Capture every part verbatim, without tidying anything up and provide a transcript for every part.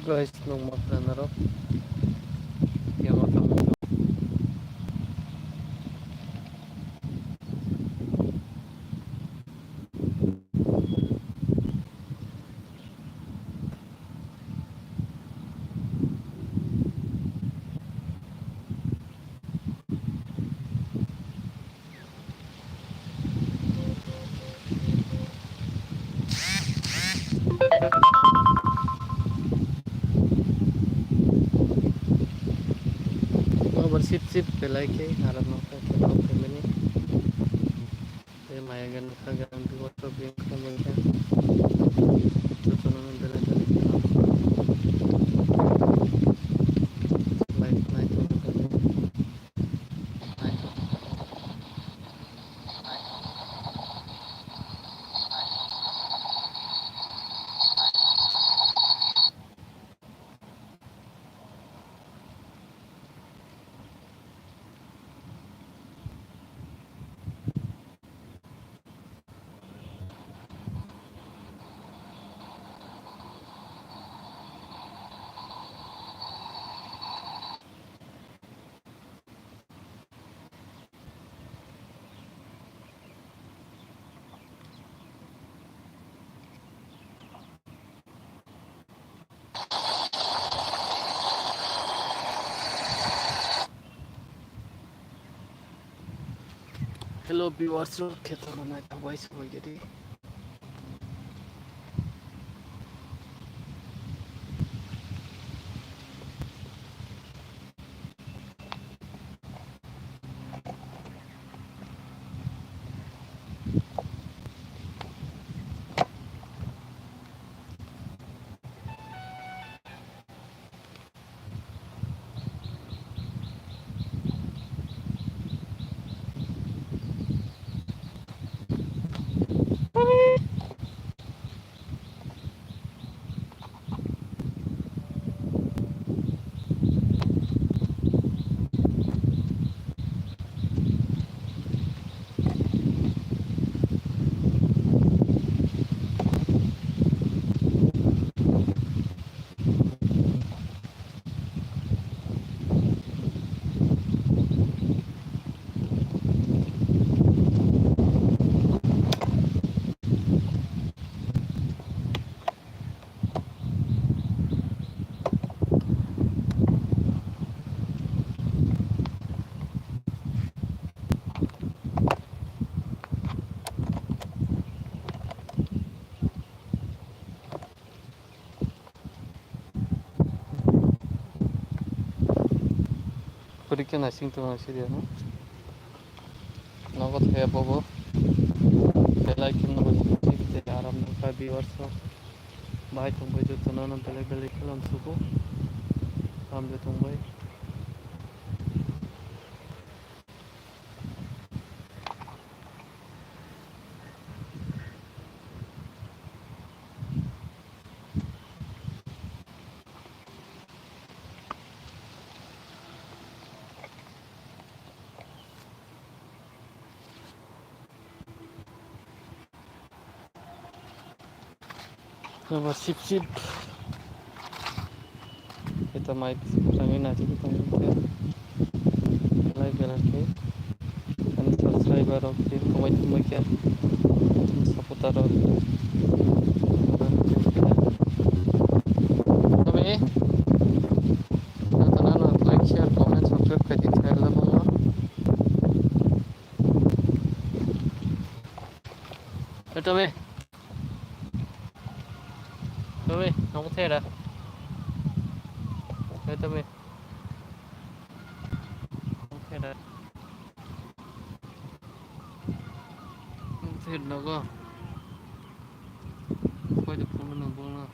Guys, nung ma khna narok. Yang ma tamo. Obo sip sip belai khe aram no khe khe tok khe mani. Tei maya gani kha gani dugo tok bini kha mani khe. Jotono belai belai khe. Like, like, like. Hello viewers, rok khe tongna nai tabuk bai se bai gedi. Pori khe naising tongo sidi ano. Nogo thaya bobo. Belai khe nogo sidi aram nangkha viewers rok. Bai tongbai jotono no belai belai khe lamsugo. Hamjai tongbai. Abo sip sip. Ito mai pisi kwchangwi naisingwi tongwi khe. Belai belai khe. Ani subscriber rok khe kwmai kwmai khe. Supporter rok. Kami. Nang tana no like, share, comment, subscribe khaidi khe labangno. Ito me. Ito me, nang thera. Ito me. Nang thera. Nang thera nogo. Koi de phone no bolna.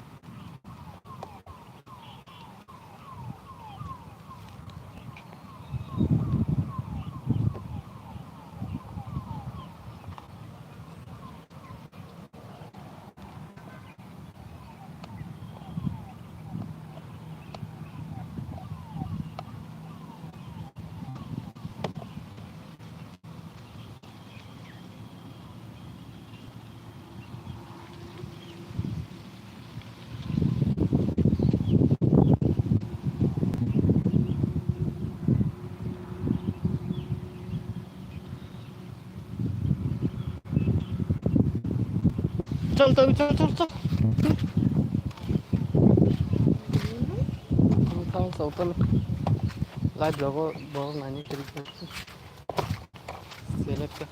Chal, chal, chal, chal, chal. Tang, tang, chal, chal. Live vlog o borok naini kwrwi kha. Select kha.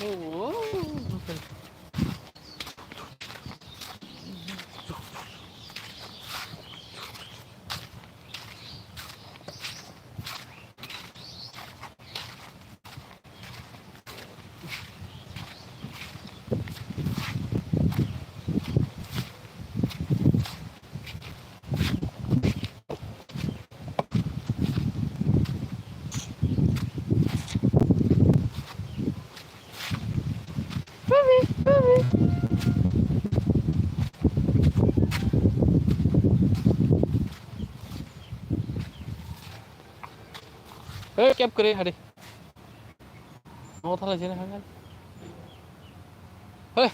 Oh, oh, oh. Hey, kep kere hari. Mau thala jene hangan. Hey.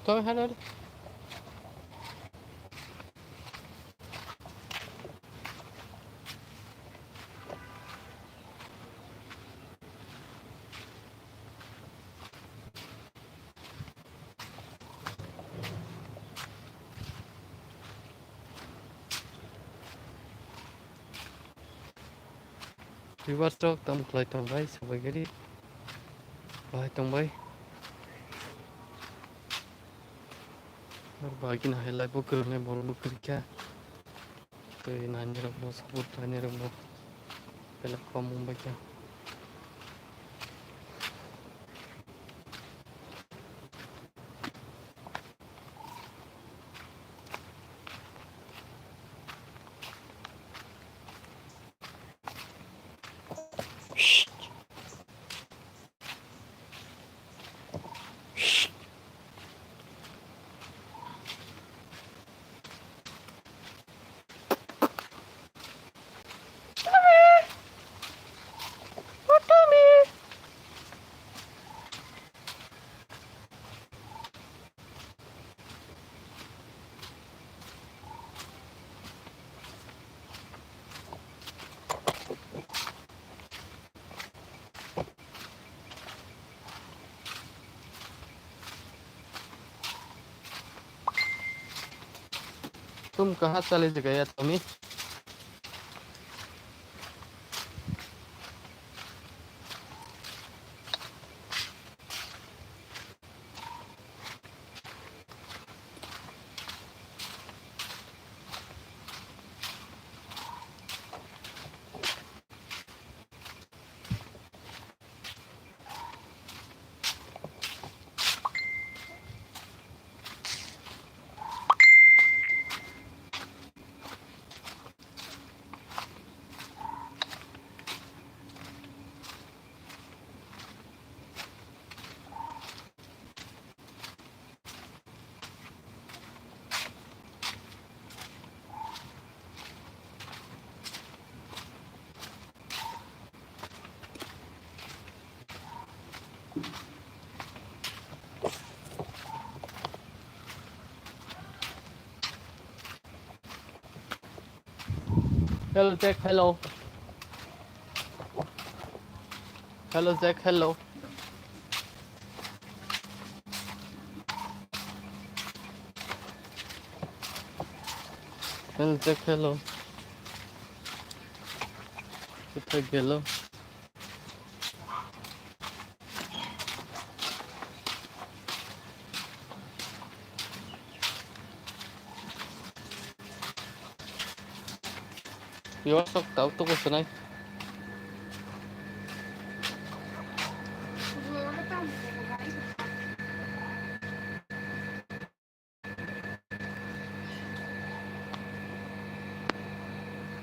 Tome hari hari. Viewers rok tamo khlai tong bai, sabai gari bahai tong bai. Bagina hai live o kwrwngnai borok bo kwrwi kha. Tei nainirokbo support khlainirokbo belai kom wngbaikha. तुम कहाँ चले गए, तुम्ही? Hello, Jack, hello. Hello, Jack, hello. Hello, Jack, hello. Kothai gelo? Yo sok tau tuku swnai.